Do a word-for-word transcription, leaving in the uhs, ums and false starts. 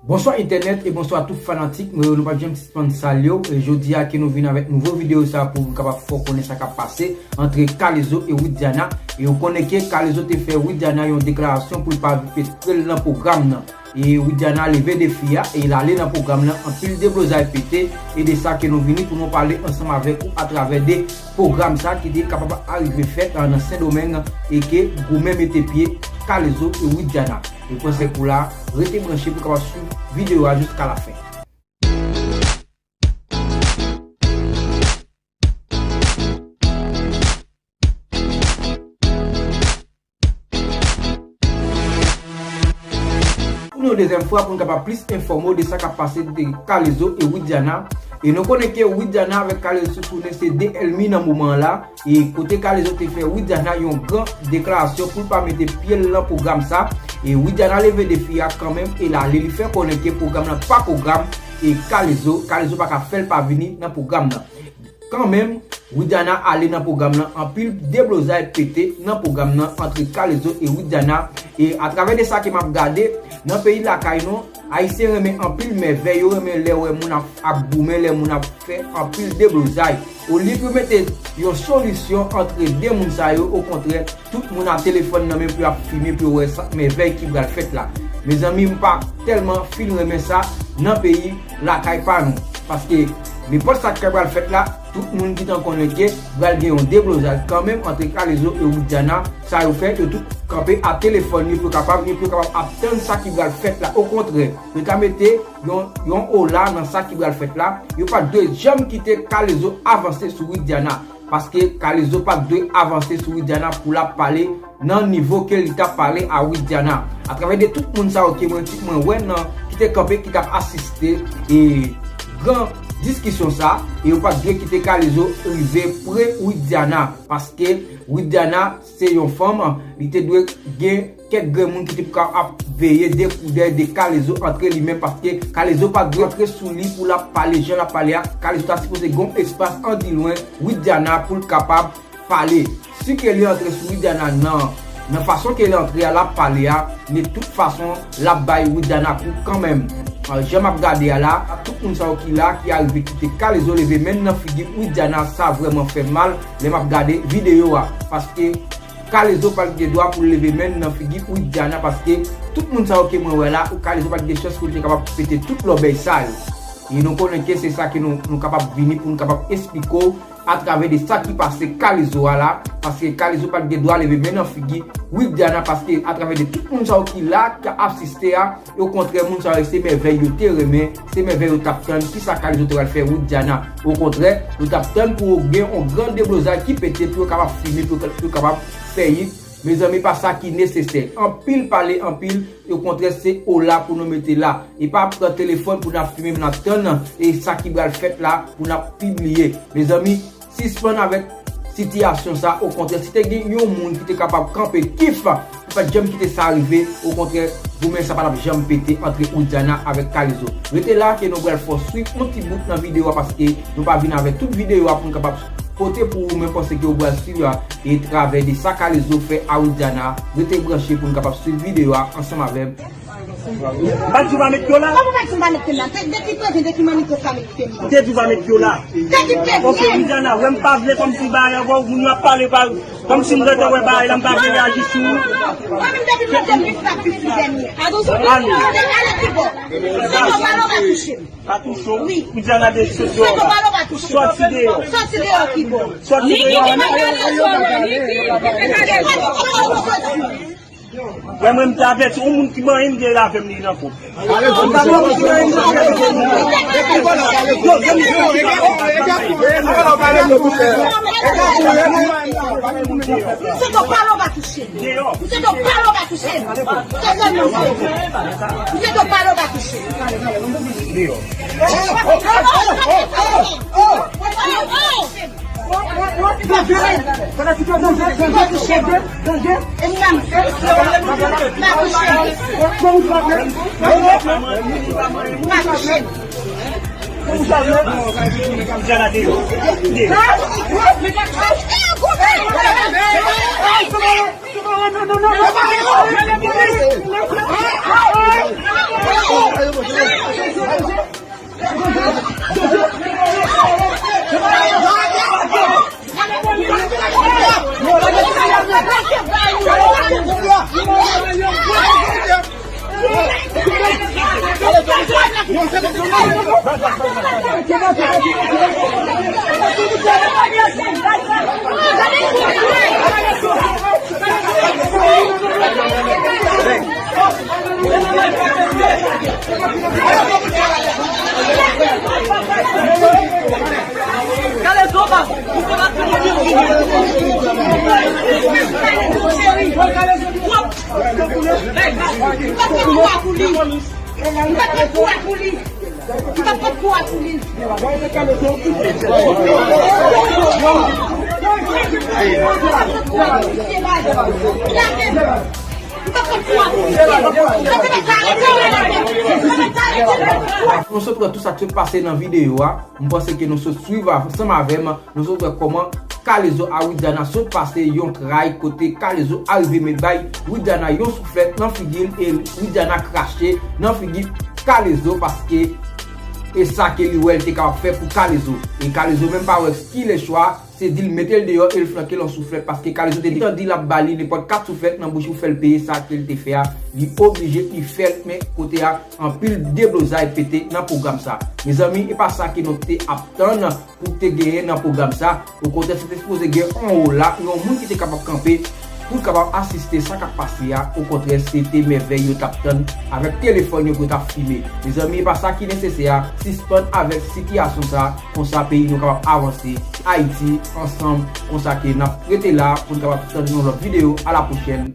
Bonswa entènèt e bonswa tout fanatik mwen yo, nou p ap janm sispann salye w. E jodi a ke nou vin avèk nouvo videyo sa pou nou kapab fè w konnen sa k ap pase antre K-Lezo e Widiana. E ou konnen ke K-Lezo te fè Widiana yon deklarasyon pou l pa vin petre l nan pwogram nan. E Widiana leve defi a e l ale nan pwogram nan, anpil deblozay pete. E de sa ke nou vini pou nou pale ansanm avèk ou atravè de pwogram sa ki te kapab arive fèt nan Sendomeng e ke goumen mete pye K-Lezo e Widiana. E pran sèk ou la, rete branche pou kapab swiv videyo a jiska lafen. Pou nou dezyèm fwa, pou nou kapab plis enfòme w de sa k ap pase de K-Lezo e Widiana. E nou konnen ke Widiana avèk K-Lezo tounen se de ènmi nan moman an la. E kote K-Lezo te fè Widiana yon gran deklarasyon pou l pa mete pye l nan pwogram sa. E Widiana leve defi a kanmenm e l ale, li fè konnen ke pwogram nan pa pwogram e K-Lezo, K-Lezo pa ka fè l pa vini nan pwogram nan. Kanmenm, Widiana ale nan pwogram nan, anpil deblozay pete nan pwogram nan antre K-Lezo e Widiana. E atravè de sa ke m ap gade, nan peyi lakay nou, Ayisyen renmen anpil mèvèy, yo renmen lè wè moun ap, ap goumen, lè moun ap fè anpil deblozay. Olye pou yo mete yon solisyon antre de moun sa yo, okontrè, tout moun ap telefòn nan men pou yo ap fimen pou yo wè sa, mèvèy ki pral fèt la. Mezanmi, m pa tèlman fin renmen sa nan peyi lakay pa nou. Paske nenpòt sa k pral fèt la, tout moun gentan konnen ke pral gen yon deblozay kanmenm antre K-Lezo e Widiana. Sa yo fè, yo tout kanpe ap telefòn yo pou yo kapab, yo pou yo kapab ap tann sa ki pral fèt la. Okontrè, yo ta mete yon, yon ola nan sa ki pral fèt la. Yo pa t dwe janm kite K-Lezo avanse sou Widiana. Paske K-Lezo pa t dwe avanse sou Widiana pou l ap pale nan nivo ke li t ap pale a Widiana. Atravè de tout moun sa yo ke mwen, mwen wè nan, ki te kanpe, ki t ap asiste e gran diskisyon sa, e yo pa t dwe kite K-Lezo rive pre Widiana. Paske Widiana se yon fanm, li te dwe gen kèk grenn moun ki te pou ka ap veye de koudèy de K-Lezo antre li menm, paske K-Lezo pa t dwe antre sou li pou l ap pale jan l ap pale a. K-Lezo ta sipoze gen yon espas andilwen Widiana pou l kapab pale. Si ke li antre sou Widiana nan, nan fason ke li antre a, l ap pale a, men tout fason, l ap bay Widiana kou kanmenm. An, jan m ap gade a la, tout moun sa yo ki la, ki arive kite K-Lezo leve men nan figi Widiana, sa vrèman fè m mal lè m ap gade videyo a. Paske K-Lezo pa t gen dwa pou l leve men nan figi Widiana, paske tout moun sa yo ke mwen wè la, K-Lezo pa t gen chans pou l te kapab pete tout lòbèy sa yo. E nou konnen ke se sa ke nou, nou kapab vini pou nou kapab esplike w atravè de sa ki pase K-Lezo a la, paske K-Lezo pa t gen dwa leve men nan figi Widiana, paske atravè de tout moun sa yo ki la, ki ap asiste a, okontrè, moun sa yo se mèvèy yo te renmen, se mèvèy yo t ap tann, kisa K-Lezo te pral fè Widiana. Okontrè, yo t ap tann pou gen yon gran deblozay ki pete, pou yo kapab fimen, pou yo, pou yo kapab fè hit. Mezanmi, pa sa ki nesesè. Anpil pale, anpil, okontrè, se ola pou nou mete la. E pa pran telefòn pou n ap fimen, pou n ap tann, e sa ki pral fèt la, pou n ap pibliye. Mezanmi, sispann avèk sitiyasyon sa. Okontrè, si te gen yon moun ki te kapab kanpe kif, li pa t janm kite sa rive. Okontrè, goumen sa pa t ap janm pete antre Widiana avèk K-Lezo. Rete la ke nou pral fè w swiv yon ti bout nan videyo a, paske nou pa vin avèk tout videyo a pou n kapab pote pou ou, men panse ke ou pral swiv a, e travè de sa K-Lezo fè a Widiana. Rete branche pou n kapab swiv videyo a ansanm avè m. M pa t di w pa met pye w la. Kòman w pa di m pa met pye m la? De, de ki prevyen, de ki mannik ou ka met pye m la? M te di w pa met pye w la. De ki prevyen? Ok, Widiana, wè m pa vle kòmsi bagay ankò, moun yo ap pale pa, kòmsi m gentan wè bagay la, m pa vle reyaji sou ou. Mwen menm depi m mande m vin pa piti dènye. Alo. Ale, ale ki bò? Sèl balo pa touche m. Pa touche w? Wi. Widiana, de soti deyò la. Sèl balo pa touche m. Soti deyò. Soti deyò ki bò? Soti deyò. Niki pa touche w, Niki. Wè mwen, m te avèti yon moun ki manyen m gen l avè m li nan kont. Misye do pale w pa touche m. Misye do pale w pa touche m. Misye do pale w pa touche m. Nou sot wè tout sa k sot pase nan videyo a. M panse ke nou sot swiv ansanm avè m. Nou sot wè kòman K-Lezo a Widiana sot pase yon tray kote K-Lezo arive met bay Widiana yon souflèt nan figi l e Widiana krache nan figi K-Lezo paske e sa ke li wè l te kapab fè pou K-Lezo. E K-Lezo menm pa wè ki lechwa, se di l mete l deyò e l flanke l yon souflèt paske K-Lezo te gentan di l ap ba li nenpòt kat souflèt nan bouch pou fè l peye sa ke l te fè a. Li oblije li fè l, men kote a anpil deblozay pete nan pwogram sa. Mezanmi, e pa sa ke nou te ap tann pou te genyen nan pwogram sa. Okontrè, se te sipoze gen anwo la, yon moun ki te kapab kanpe pou l kapab asiste sa k ap pase a. Okontrè, se te mèvèy yo t ap tann avèk telefòn yo pou yo t ap fime. Mezanmi, e pa sa ki nesesè a. Sispann avèk sitiyasyon sa, konsa peyi nou kapab avanse. Ayiti, ansanm, konsa ke n ap rete la pou n kapab tann yon lòt videyo. A la pwochèn.